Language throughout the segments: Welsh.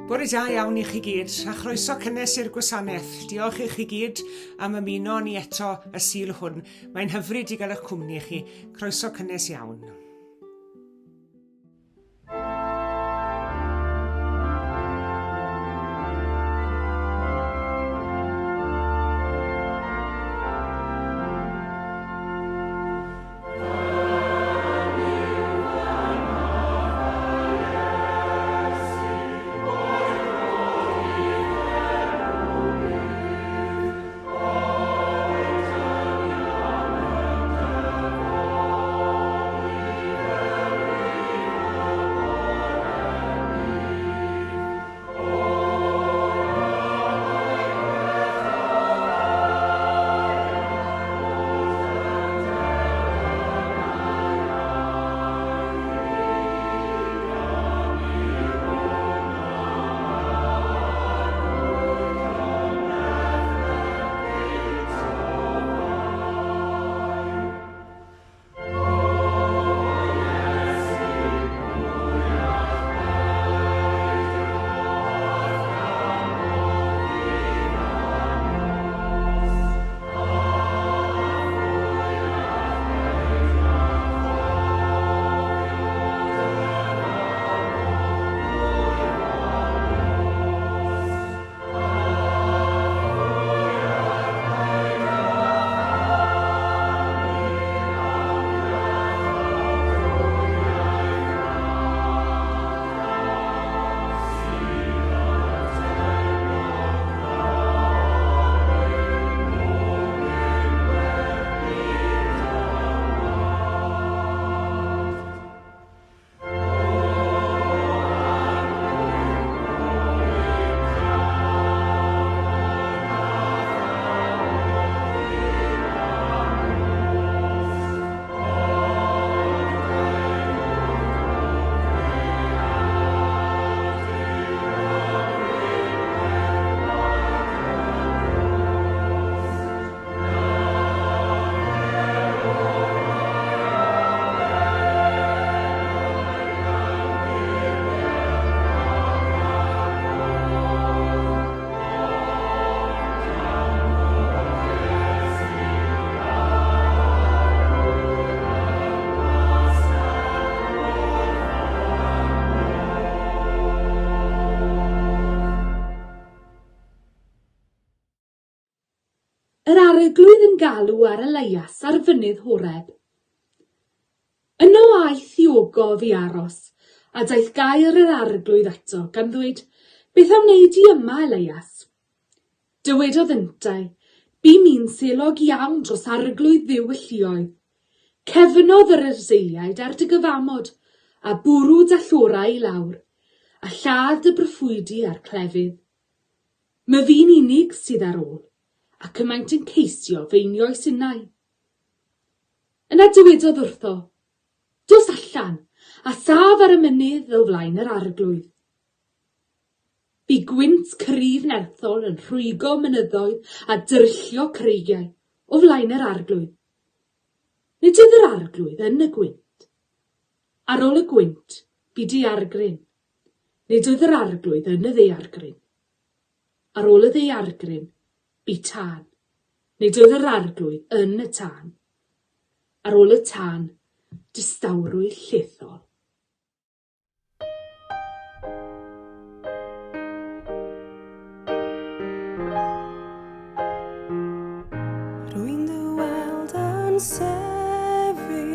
Bore da iawn i chi gyd, a chroeso cynnes i'r gwasanaeth. Diolch i chi gyd am ymuno ni eto y Sul hwn. Mae'n hyfryd i gael eich cwmni chi. Croeso cynnes iawn. Yr Arglwydd yn galw ar Elias ar fynydd Horeb. Yno aeth i ogof i aros, a daeth gair yr Arglwydd ato, gan ddweud, Beth a wnei di yma, Elias? Dywedodd yntau, Bu mi'n selog iawn dros Arglwydd Dduw y lluoedd. Cefnodd yr Israeliaid ar dy gyfamod, a bwrw dallorau i lawr, a lladd dy broffwydi â'r clefydd. Myfi'n unig sydd ar ôl, ac y maent yn ceisio fy einioes innau. Yna dywedodd wrtho, Dos allan, a saf ar y mynydd o flaen yr Arglwydd. Bu gwynt cryf nerthol yn rhwygo mynyddoedd a dryllio creigiau o flaen yr Arglwydd. Nid oedd yr Arglwydd yn y gwynt. Ar ôl y gwynt, bu daeargryn. Nid oedd yr Arglwydd yn y ddaeargryn. Ar ôl y ddaeargryn, bu tân. Nid oedd yr Arglwydd yn y tân. Ar ôl y tân, distawrwydd llethol. Rwy'n dy weld yn sefyll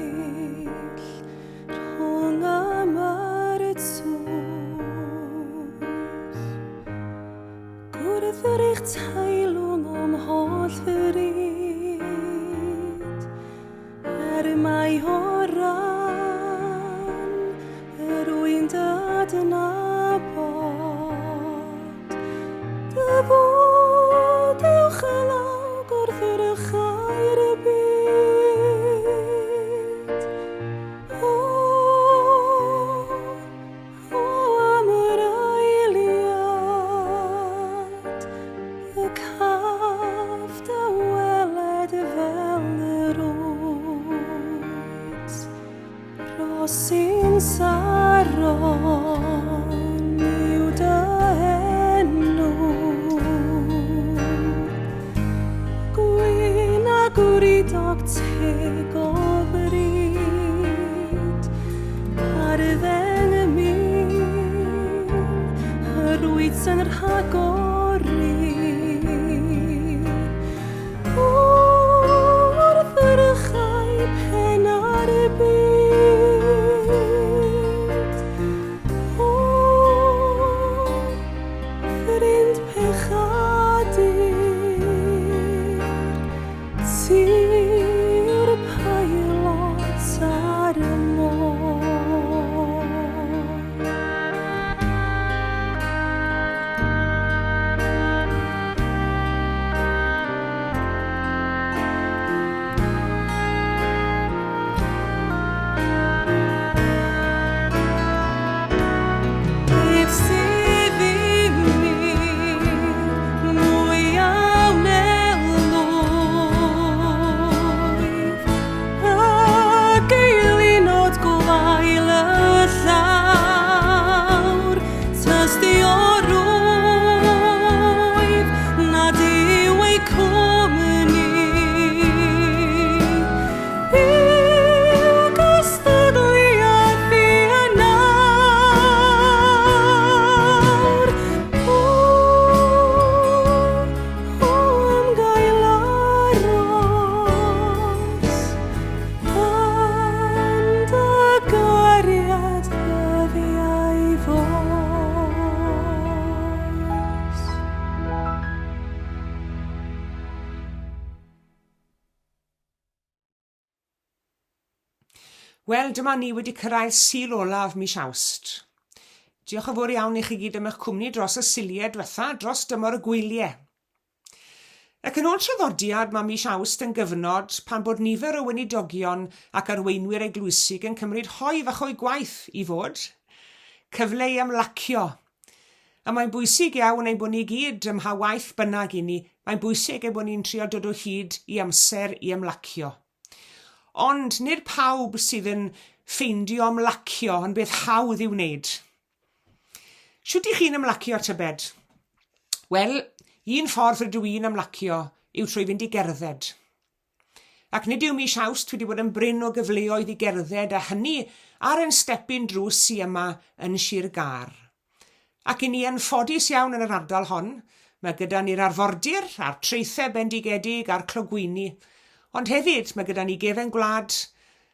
rhwng y myrtws. Gwrdd yr eich teilwng o'm holl fryd, er mai o ran yr wy'n dy adnabod, dy fod uwchlaw gwrthrychau'r byd. O, o am yr eiliad, y yn rhagori. Wrth yrchau pen ar y byd. O, ffrind pechadur, Ti yw'r peilot ar y môr. Beth sydd i mi mwy a wnelwyf Ac eilinod gwael y llawr Tystiorwydd nad yw eu cwmni I'w gystadleuaeth i yn awr. O, o am gael aros yn dy gariad ddyddiau fos. Wel, dyma ni wedi cyrraedd Sul olaf mis Awst. Diolch yn fawr iawn i chi gyd am eich cwmni dros y Suliau diwetha, dros dymor y gwyliau. Ac yn ôl traddodiad, mae mis Awst yn gyfnod pan bod nifer o weinidogion ac arweinwyr eglwysig yn cymryd hoe fach o'u gwaith i fod. Cyfle i ymlacio. A mae'n bwysig iawn ein bod ni gyd, ym mha waith bynnag i ni, mae'n bwysig ein bod ni'n trio dod o hyd i amser i ymlacio. Ond nid pawb sydd yn ffeindio ymlacio yn beth hawdd i'w wneud. Shwt i chi'n ymlacio tybed? Wel, un ffordd rydw i'n ymlacio yw trwy fynd i gerdded. Ac nid yw mis Awst wedi bod yn brin o gyfleoedd i gerdded a hynny ar ein stepyn drws i yma yn Sir Gâr. Ac i ni yn ffodus iawn yn yr ardal hon, mae gyda ni'r arfordir a'r traethau bendigedig a'r clogwyni, ond hefyd mae gyda ni gefen gwlad,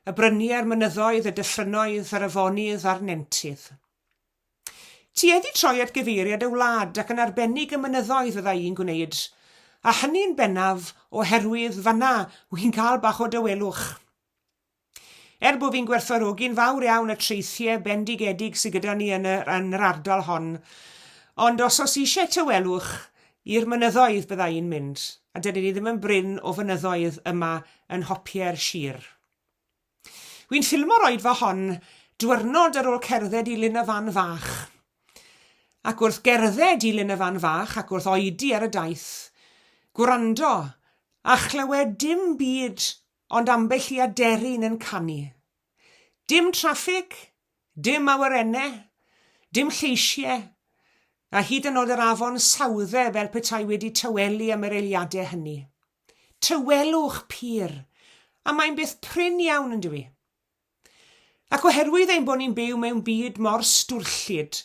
y bryniau'r mynyddoedd, y dyffrynnoedd, yr afonydd a'r nentydd. Tueddu troi at gyfeiriad y wlad ac yn arbennig y mynyddoedd fydda i'n gwneud, a hynny'n bennaf oherwydd fan'na wi'n cael bach o dawelwch. Er bo fi'n gwerthfawrogi'n fawr iawn y treithiau bendigedig sydd gyda ni yn yr, yn yr ardal hon, ond os oes eisiau tawelwch, i'r mynyddoedd bydda i'n mynd, a dydyn ni ddim yn brin o fynyddoedd yma yn nhopie'r sir. Wi'n ffilmo'r oedfa hon dwyrnod ar ôl cerdded i Lyn y Fan Fach. Ac wrth gerdded i Lyn y Fan Fach ac wrth oedi ar y daith, gwrando a chlywed dim byd Ond ambell i aderyn yn canu. Dim traffig, dim awyrenne, dim lleisiau, a hyd yn oed yr afon Sawdde fel petai wedi tawelu am yr eiliadau hynny. Tawelwch pur, a mae'n beth prin iawn yn dyw i? Ac oherwydd ein bod ni'n byw mewn byd mor stwrllyd,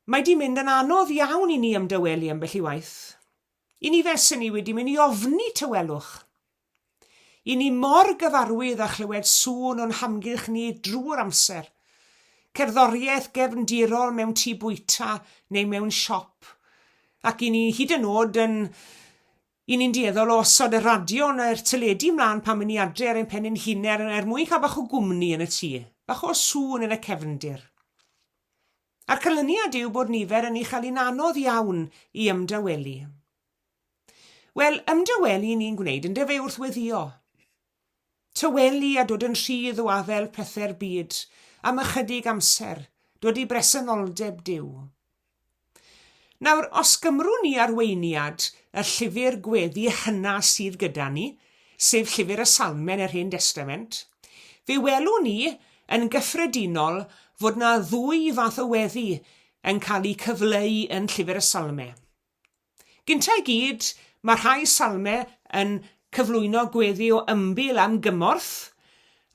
mae di mynd yn anodd iawn i ni ymdawelu ambell i waith. I ni fel sy'n ni wedi mynd i ofni tawelwch. I ni mor gyfarwydd â chlywed sŵn o'n hamgylch ni drwy'r amser. Cerddoriaeth gefndirol mewn tŷ bwyta neu mewn siop. Ac i ni hyd yn oed yn... I ni'n dueddol o osod y radio neu'r teledu mlaen pan mynd ni adre ar ein pen ein hunain er mwyn cael bach o gwmni yn y tŷ, bach o sŵn yn y cefndir. A'r canlyniad yw bod nifer yn ei chael hi'n anodd iawn i ymdawelu. Wel, ymdawelu ni'n gwneud yndyfe wrth weddïo. Tawelu a dod yn rhydd o afael pethe'r byd am ychydig amser, dod i bresenoldeb Duw. Nawr, os gymrwn ni arweiniad y llyfr gweddi hyna sydd gyda ni, sef Llyfr y Salmau yn yr Hen Destament, fe welwn ni yn gyffredinol fod 'na ddwy fath o weddi yn cael eu cyfleu yn Llyfr y Salmau. Gynta i gyd, mae rhai salmau yn cyflwyno gweddi o ymbil am gymorth,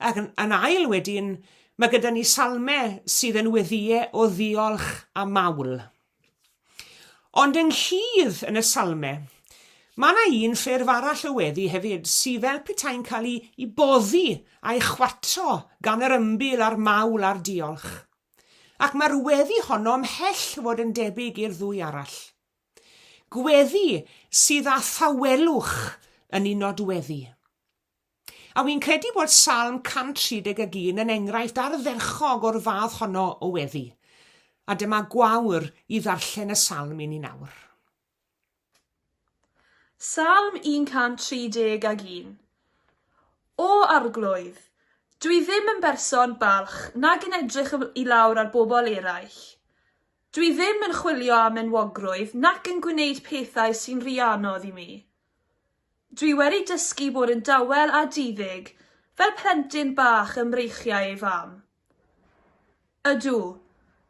ac yn ail wedyn, mae gyda ni salmau sydd yn weddïau o ddiolch a mawl. Ond ynghudd yn y Salme, mae yna un ffurf arall o weddi hefyd sy fel petai'n cael ei, ei boddi a'i chwato gan yr ymbil a'r mawl a'r diolch. Ac mae'r weddi honno ymhell fod yn debyg i'r ddwy arall. Gweddi sydd â thawelwch yn ei nodweddi. A wi'n credu bod Salm 131 yn enghraifft ardderchog o'r fath honno o weddi. A dyma gwawr i ddarllen y salm i ni nawr. Salm 131 O Arglwydd, dwi ddim yn berson balch nag yn edrych i lawr ar bobl eraill. Dwi ddim yn chwilio am enwogrwydd nac yn gwneud pethau sy'n rhy anodd i mi. Dwi wedi dysgu bod yn dawel a diddig, fel plentyn bach ym mreichiau ei fam. Ydw,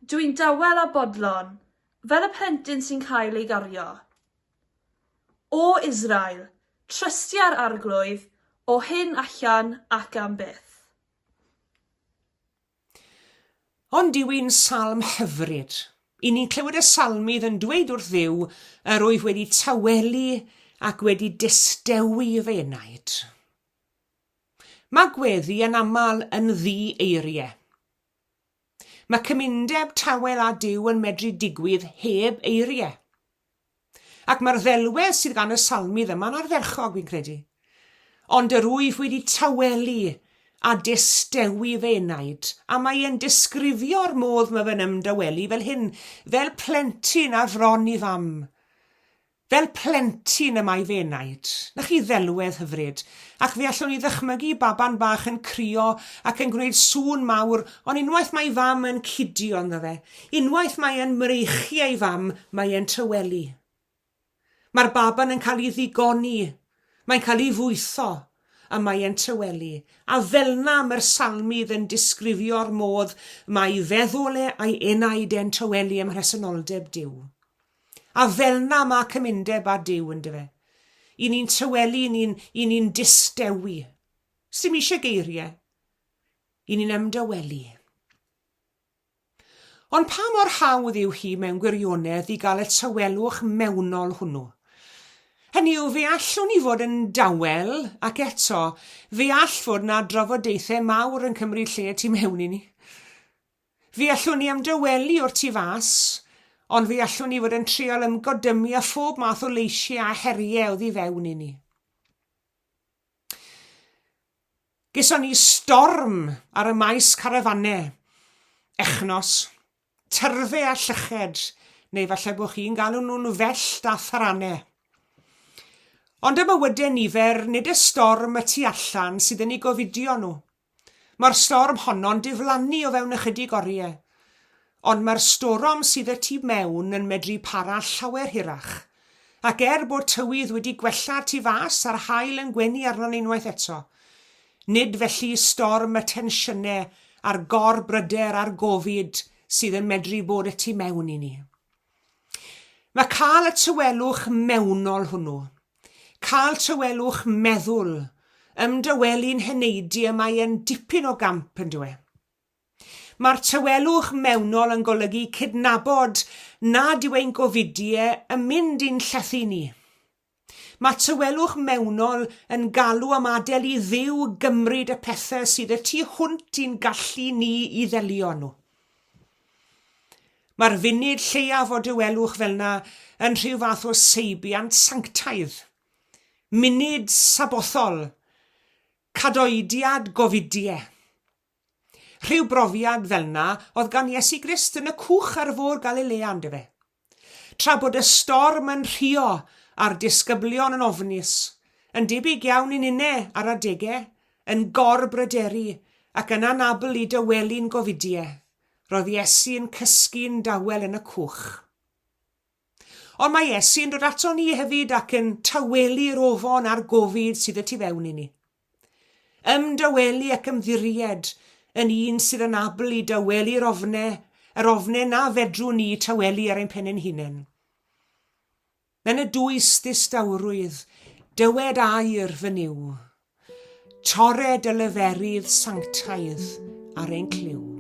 dw i'n dawel a bodlon, fel y plentyn sy'n cael ei gario. O Israel, trystia'r Arglwydd, o hyn allan ac am byth. Ond yw hi'n salm hyfryd? I ni'n clywed y salmydd yn dweud wrth Dduw, Yr wyf wedi tawelu ac wedi distewi fy enaid. Mae gweddi yn aml yn ddi-eiriau. Mae cymundeb tawel â Duw yn medru digwydd heb eiriau. Ac mae'r ddelwedd sydd gan y salmydd yma'n ardderchog, fi'n credu. Ond yr wyf wedi tawelu a distewi fy enaid, a mae e'n disgrifio'r modd mae fe'n ymdawelu fel hyn, fel plentyn ar fron i fam. Fel plentyn y mae fy enaid. Na chi ddelwedd hyfryd. Ac fe allwn ni ddychmygu baban bach yn crio ac yn gwneud sŵn mawr, ond unwaith mae fam yn cydio ynddo fe, unwaith mae e'n mreichu ei fam, mae e'n tawelu. Mae'r baban yn cael ei ddigoni, mae'n cael ei fwytho, a mae e'n tawelu. A fel'na mae'r salmydd yn disgrifio'r modd mae ei feddwl e a'i enaid e'n tawelu ym mhresenoldeb Duw. A fel'na ma' cymundeb â Duw yndyfe? I ni'n tawelu, i ni'n, i ni'n distewi. Sdim eisiau geiriau. I ni'n ymdawelu. Ond pa mor hawdd yw hi mewn gwirionedd i gael y tawelwch mewnol hwnnw? Hynny yw, fe allwn ni fod yn dawel, ac eto, fe all fod 'na drafodaethau mawr yn cymryd lle tu mewn i ni. Fe allwn ni ymdawelu o'r tu fas, ond fe allwn ni fod yn trial ymgodymu â phob math o leisiau a heriau oddi fewn i ni. Geson ni storm ar y maes carafanau, echnos, tyrfe a llyched, neu falle bod chi'n galw nhw'n fellt a tharanau. Ond y bywydau nifer, nid y storm y tu allan sydd yn eu gofidio nhw. Mae'r storm honno'n diflannu o fewn ychydig oriau, ond mae'r storom sydd y tu mewn yn medru para llawer hirach, ac er bod tywydd wedi gwella tu fas a'r haul yn gwenu arnon unwaith eto, nid felly storm y tensiynau a'r gor-bryder a'r gofid sydd yn medru bod y tu mewn i ni. Mae cael y tawelwch mewnol hwnnw, cael tawelwch meddwl, ymdawelu'n heneidi y mae e'n dipyn o gamp yn dyw e. Mae'r tawelwch mewnol yn golygu cydnabod nad yw ein gofidie yn mynd i'n llethu ni. Mae tawelwch mewnol yn galw am adael i Dduw gymryd y pethau sydd y tu hwnt i'n gallu ni i ddelio â nhw. Mae'r funud lleiaf o dawelwch fel 'na yn rhyw fath o seibiant sanctaidd, munud sabothol, cadoediad gofidie. Rhyw brofiad fel 'na oedd gan Iesu Grist yn y cwch ar fôr Galilea, on'd yfe? Tra bod y storm yn rhuo a'r disgyblion yn ofnus, yn debyg iawn i ninne ar adege, yn gor-bryderu ac yn anabl i dawelu'n gofidie, roedd Iesu yn cysgu'n dawel yn y cwch. Ond mae Iesu yn dod ato ni hefyd ac yn tawelu'r ofon a'r gofid sydd y tu fewn i ni. Ymdawelu ac ymddiried yn un sydd yn abl i dawelu'r ofne, yr ofne na fedrwn ni tawelu ar ein pen ein hunain. Yn y dwys ddistawrwydd, dywed air fy Nuw, torre dy leferydd sanctaidd ar ein clyw.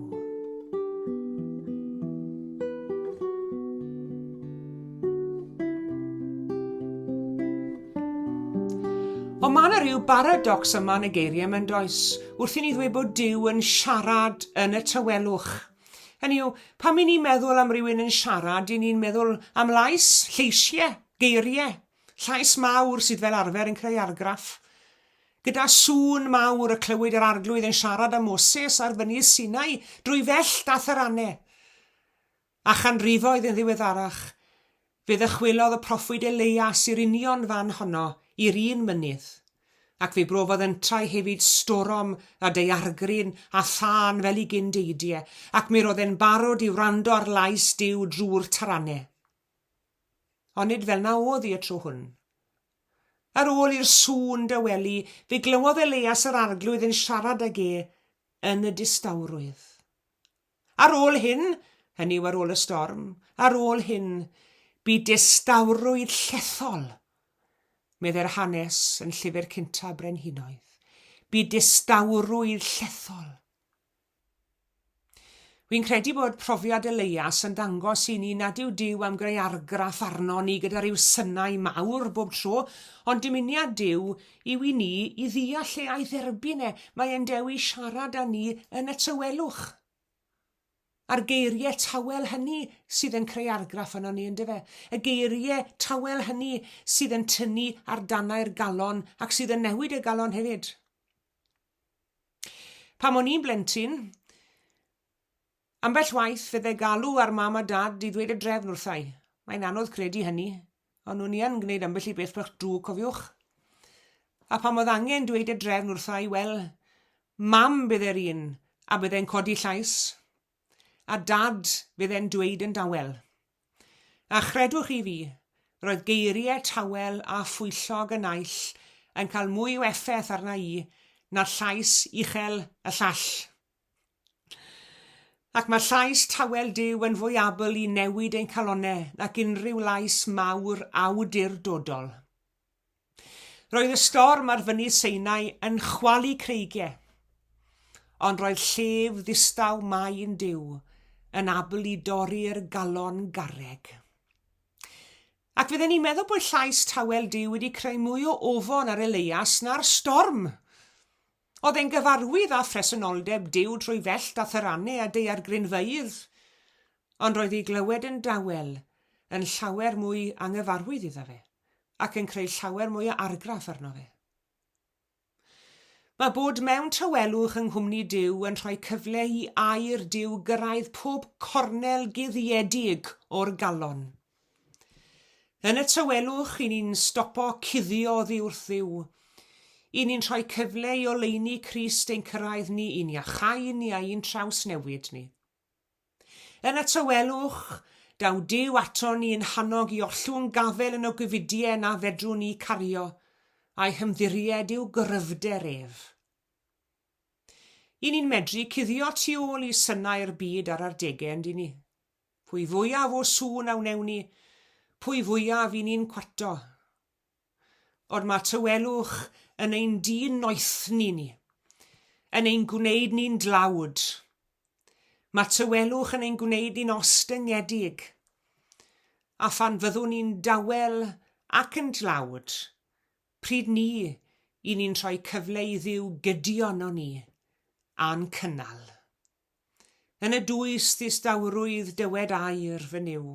Ond mae yna rhyw baradocs yma yn y geiriau yma, yn does? Wrth i ni ddweud bod Duw yn siarad yn y tawelwch. Hynny yw, pan i ni'n meddwl am rywun yn siarad, i ni'n meddwl am lais, lleisiau, geiriau. Llais mawr sydd fel arfer yn creu argraff. Gyda sŵn mawr y clywyd yr Arglwydd yn siarad â Moses ar fynydd Sinai drwy fellt a tharanau. A chanrifoedd yn ddiweddarach, fe ddychwelodd y proffwyd Eleias i'r union fan honno, i'r un mynydd, ac fe brofodd yntau hefyd storom a daeargryn a thân fel ei gyn-deidie, ac mi roedd e'n barod i wrando ar lais Duw drwy'r taranau. Ond nid fel 'na o'dd hi y tro hwn. Ar ôl i'r sŵn dawelu, fe glywodd Eleias yr Arglwydd yn siarad ag e yn y distawrwydd. Ar ôl hyn, hynny yw ar ôl y storm, ar ôl hyn, bu distawrwydd llethol, meddai'r hanes yn Llyfr Cynta Brenhinoedd. Bu distawrwydd llethol. Wi'n credu bod profiad Eleias yn dangos i ni nad yw Duw am greu argraff arno ni gyda rhyw synau mawr bob tro, ond dymuniad Duw yw i ni i ddeall e a'i dderbyn e. Mae e'n dewis siarad â ni yn y tawelwch. A'r geiriau tawel hynny sydd yn creu argraff arnon ni, yndyfe? Y geiriau tawel hynny sydd yn tynnu ar danau'r galon ac sydd yn newid y galon hefyd. Pan o'n i'n blentyn, Ambell waith fydde galw ar mam a dad i ddweud y drefn wrtha i. Mae'n anodd credu hynny, ond o'n i yn gwneud ambell i beth bach drwg, cofiwch. A phan oedd angen dweud y drefn wrtha i, wel, mam bydde'r un a bydde'n codi llais, a dad fydde'n dweud yn dawel. A chredwch chi fi, roedd geiriau tawel a phwyllog y naill yn cael mwy o effaith arna i na llais uchel y llall. Ac mae llais tawel Duw yn fwy abl i newid ein calonnau nag unrhyw lais mawr awdurdodol. Roedd y storm ar fynydd Seinai yn chwalu creigiau, ond roedd llef ddistaw maen Duw yn abl i dorri'r galon garreg. Ac fydden ni'n meddwl bod llais tawel Duw wedi creu mwy o ofon ar Eleias na'r storm. Oedd e'n gyfarwydd â phresenoldeb Duw trwy fellt a tharanau a daeargrynfeydd, ond roedd ei glywed yn dawel yn llawer mwy anghyfarwydd iddo fe, ac yn creu llawer mwy o argraff arno fe. Mae bod mewn tawelwch yng nghwmni Duw yn rhoi cyfle i air Duw gyrraedd pob cornel guddiedig o'r galon. Yn y tawelwch, i ni'n stopo cuddio oddi wrth Dduw. I ni'n rhoi cyfle i oleuni Crist ein cyrraedd ni, i'n iachau ni a i'n trawsnewid ni. Yn y tawelwch, daw Duw aton ni i'n hannog i ollwng gafel yn o gyfudie na fedrwn ni cario, a'i hymddiried yw gryfder ef. I ni'n medru cuddio tu ôl i synau'r byd ar ardegau, yndyn ni? Pwy fwyaf o sŵn a wnewn ni, pwy fwyaf i ni'n cwato. Ond mae tawelwch yn ein dinoethni ni, yn ein gwneud ni'n dlawd. Mae tawelwch yn ein gwneud ni'n ostyngedig. A phan fyddwn ni'n dawel ac yn dlawd, pryd ni i ni'n rhoi cyfle i Dduw gydio arnon ni a'n cynnal. Yn y dwys ddistawrwydd dywed air fy Nuw.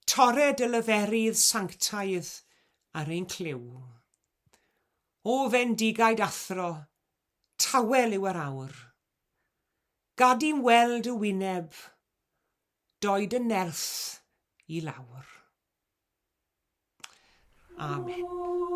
Torre dy leferydd sanctaidd ar ein clyw. O fendigaid athro, tawel yw yr awr. Gad i'm weld dy wyneb, doi dy nerth i lawr. Amen. Pan fyddo'r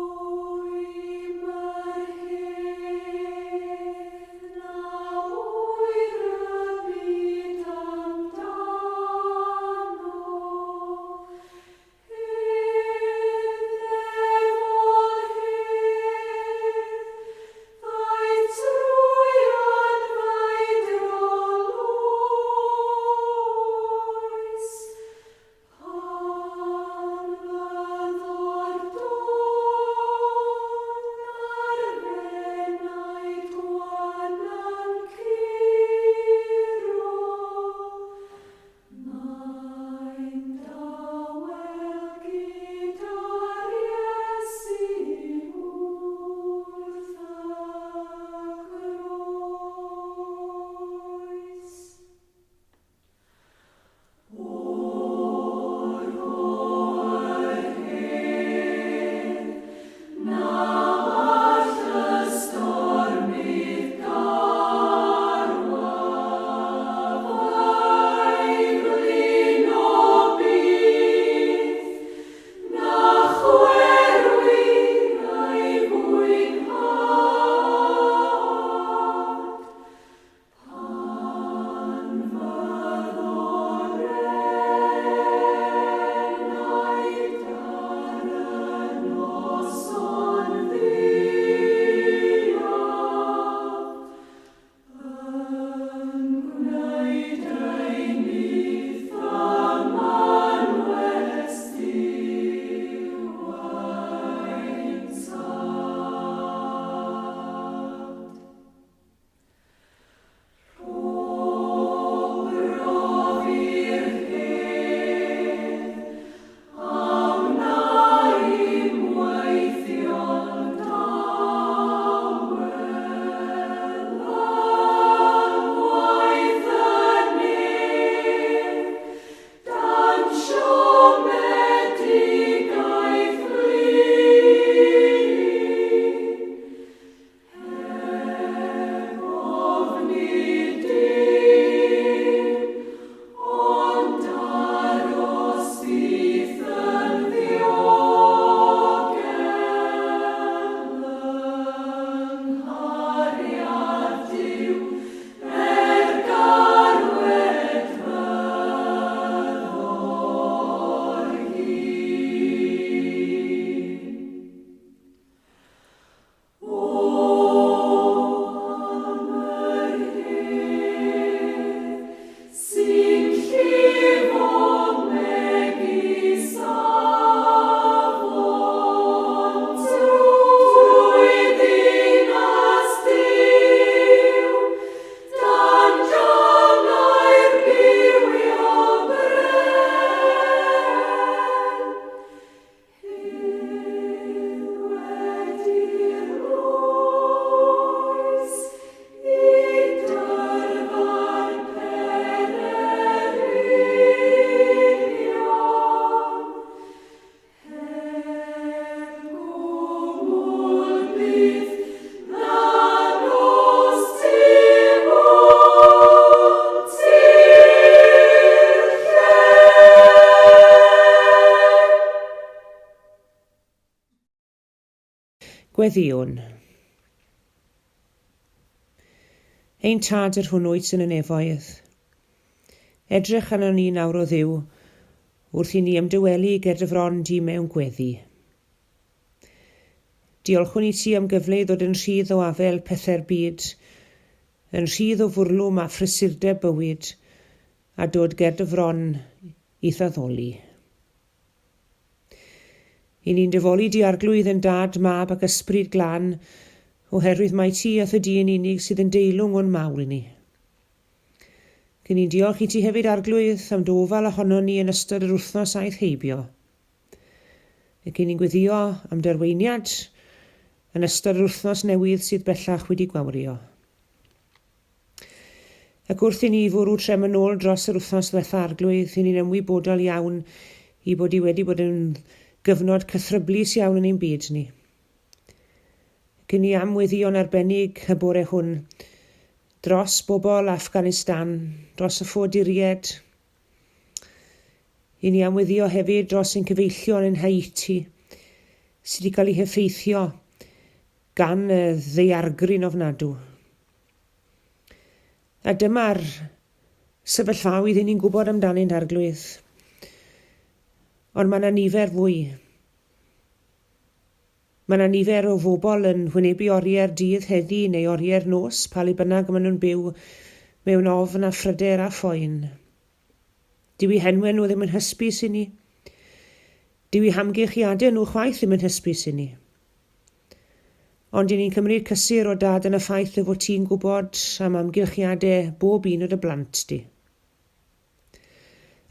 Gweddïwn. Ein Tad yr hwn wyt yn y nefoedd, edrych arnon ni nawr o Dduw wrth i ni ymdywelu ger dy fron di mewn gweddi. Diolchwn i ti am gyfle i ddod yn rhydd o afael pethau'r byd, yn rhydd o fwrlwm a phrysurdeb bywyd, a dod ger dy fron i'th addoli. I ni'n dyfoli di Arglwydd yn Dad, Mab ac Ysbryd Glân, oherwydd mai ti a thy di yn unig sydd yn deilwng o'n mawl ni. Gyn ni'n diolch i ti hefyd Arglwydd am dy ofal ohonon ni yn ystod yr wythnos aeth heibio. Ac i ni'n gweddio am dy arweiniad yn ystod yr wythnos newydd sydd bellach wedi gwawrio. Ac wrth i ni fwrw trem yn ôl dros yr wythnos ddwetha Arglwydd, i ni'n ymwybodol iawn i bod hi wedi bod yn gyfnod cythryblus iawn yn ein byd ni. Ac i ni am weddïo'n arbennig y bore hwn dros bobl Afghanistan, dros y ffoaduriaid. I ni am weddïo hefyd dros ein cyfeillion yn Haiti sydd wedi cael eu heffeithio gan y ddaeargryn ofnadw. A dyma'r sefyllfaoedd i ni'n gwybod amdanynt, Arglwydd. Ond mae yna nifer fwy. Mae yna nifer o fobl yn hwynebu oriau'r dydd heddi neu oriau'r nos, pa le bynnag maen nhw'n byw, mewn ofn a phryder a phoen. Dyw eu henwau nhw ddim yn hysbys i ni. Dyw eu hamgylchiadau nhw chwaith ddim yn hysbys i ni. Ond 'y ni'n cymryd cysur o Dad yn y ffaith dy fod ti'n gwybod am amgylchiadau bob un o dy blant di.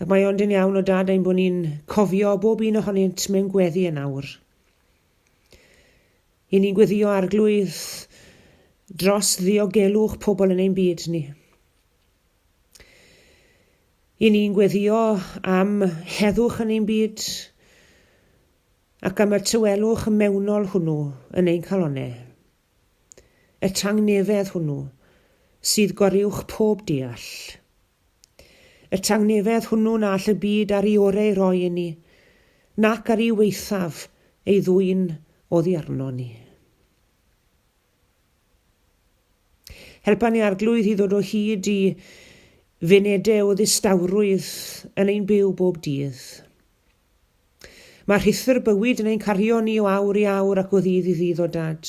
Ac mae ond yn iawn o Dad ein bod ni'n cofio bob un ohonynt mewn gweddi yn awr. I ni'n gweddio Arglwydd dros ddiogelwch pobl yn ein byd ni. I ni'n gweddio am heddwch yn ein byd, Ac am y tawelwch mewnol hwnnw yn ein calonnau, y tangnefedd hwnnw sydd goruwch pob deall, y tangnefedd hwnnw na all y byd ar ei oreu roi i ni, nac ar ei waethaf ei ddwyn oddi arno ni. Helpa ni Arglwydd i ddod o hyd i funedau o ddistawrwydd yn ein byw bob dydd. Mae rhuthr bywyd yn ein cario ni o awr i awr ac o ddydd i ddydd o Dad,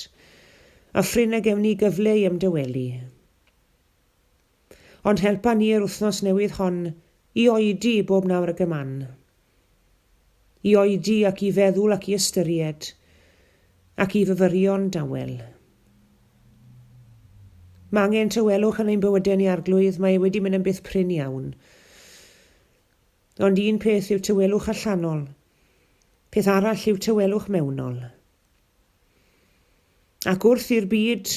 a phrin a gewn ni gyfle i ymdawelu. Ond helpa ni yr wythnos newydd hon i oedi bob nawr ag y man. I oedi ac i feddwl ac i ystyried, ac i fyfyrio'n dawel. Mae angen tawelwch yn ein bywydau ni Arglwydd, mae e wedi mynd yn beth prin iawn. Ond un peth yw tawelwch allanol, peth arall yw tawelwch mewnol. Ac wrth i'r byd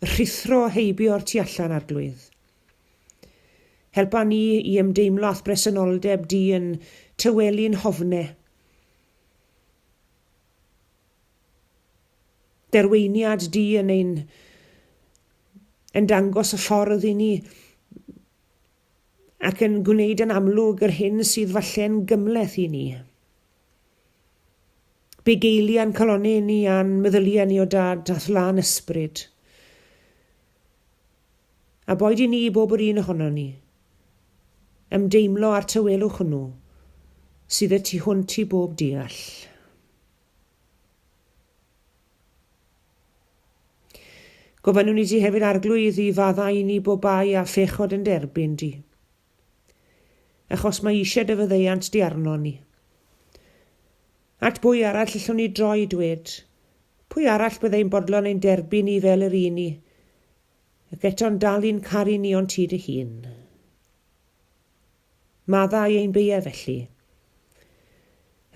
rhuthro heibio'r tu allan, Arglwydd, helpa ni i ymdeimlo â'th bresenoldeb di yn tawelu'n hofne. Derweiniad di yn ein yn dangos y ffordd i ni ac yn gwneud yn amlwg yr hyn sydd falle'n gymhleth i ni. Bugeilia'n calonnau ni a'n meddyliau ni o dad a'th lân ysbryd. A boed i ni, bob yr un ohonon ni, ymdeimlo â'r tawelwch hwnnw sydd y tu hwnt i bob deall. Gofynnwn i ti hefyd, Arglwydd, i faddau i ni bob bai a phechod yn derbyn di. Achos mae eisiau dy faddeuant di arno ni. At bwy arall allwn ni droi dwed? Pwy arall byddai'n bodlon ein derbyn ni fel yr un ni, ac eto'n dal i'n caru ni ond ti dy hun? Maddau ein beiau felly.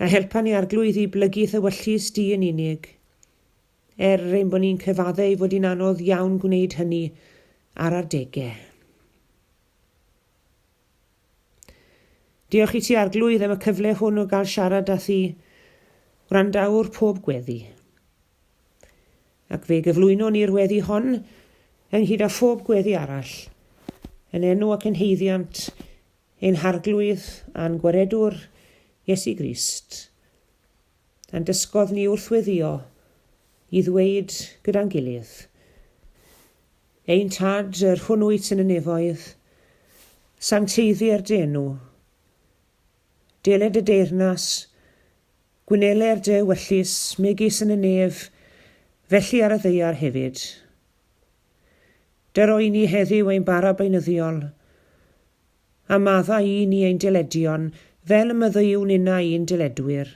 A helpa ni Arglwydd i blygu thywyllys di yn unig, er ein bod ni'n cyfadde ei fod hi'n anodd iawn gwneud hynny ar adegau. Diolch i ti Arglwydd am y cyfle hwn o gael siarad â thi, wrandawr pob gweddi. Ac fe gyflwynon ni'r weddi hon ynghyd â phob gweddi arall, yn enw ac yn haeddiant ein Harglwydd a'n Gwaredwr, Iesu Grist, a'n dysgodd ni wrth weddïo, i ddweud gyda'n gilydd, Ein Tad, yr hwn wyt yn y nefoedd, sancteiddier dy enw. Deled dy deyrnas, gwyneler dy ewyllys, megis yn y nef, felly ar y ddaear hefyd. Dyro i ni heddiw ein bara beunyddiol, A maddau i ni ein dyledion, fel y maddeuwn innau i'n dyledwyr.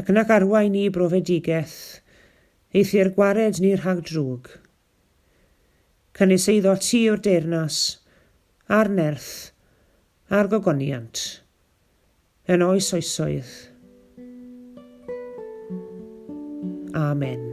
Ac nac arwain ni i brofedigeth, eithr gwared ni rhag drwg. Canys eiddo ti yw'r deyrnas, a'r nerth, a'r gogoniant, yn oes oesoedd. Amen.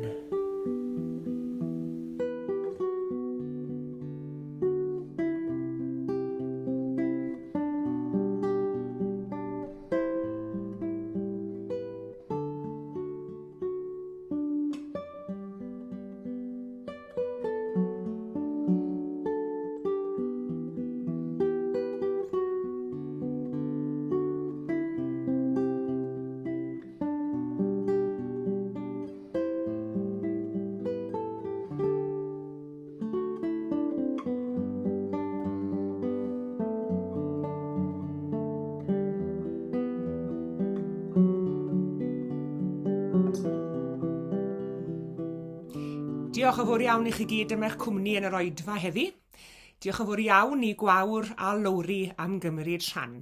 Diolch yn fawr iawn i chi gyd am eich cwmni yn yr oedfa heddi. Diolch yn fawr iawn i Gwawr a Lowri am gymryd rhan.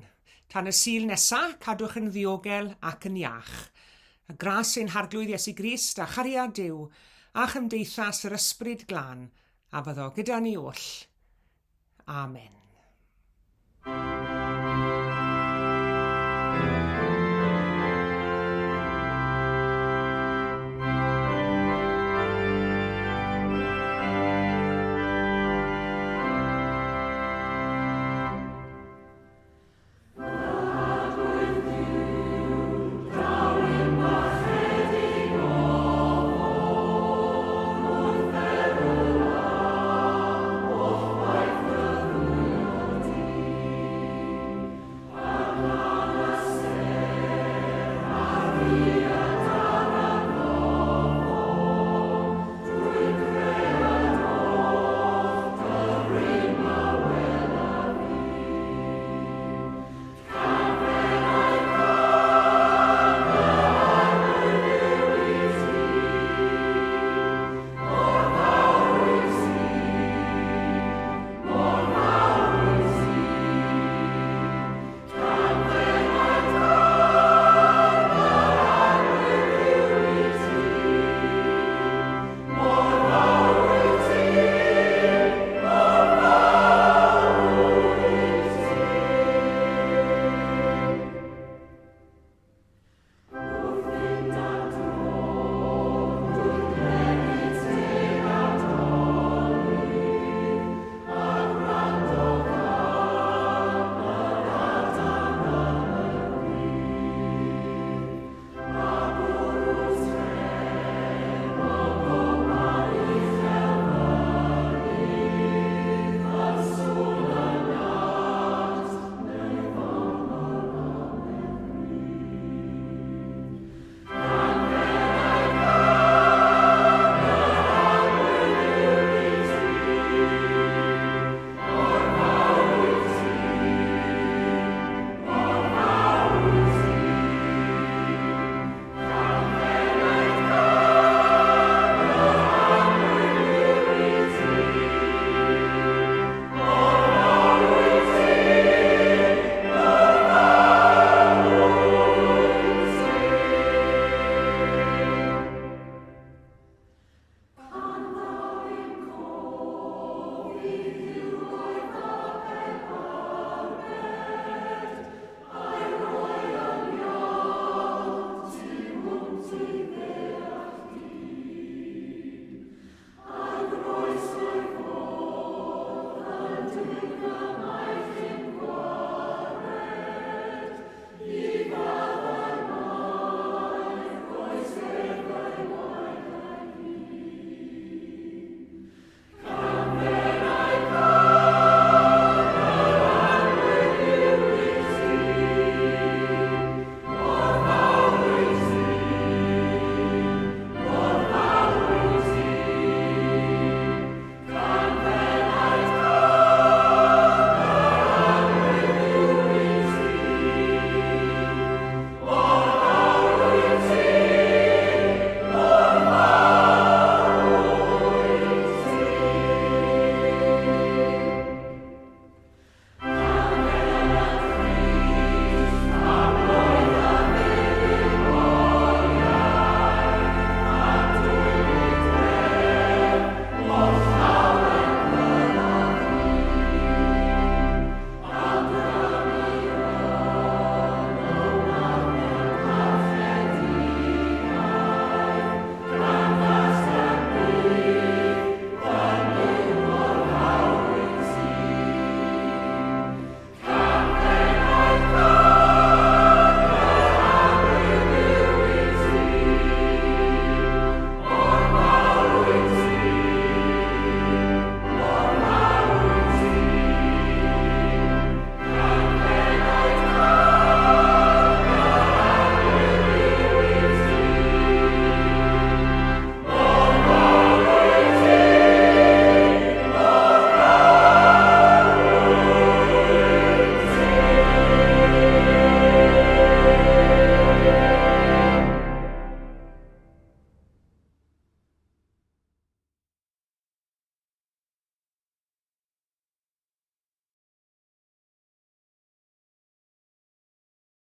Tan y Sul nesa, cadwch yn ddiogel ac yn iach. A gras ein Harglwydd Iesu Grist a chariad Duw a chymdeithas yr Ysbryd Glân a fyddo gyda ni oll. Amen.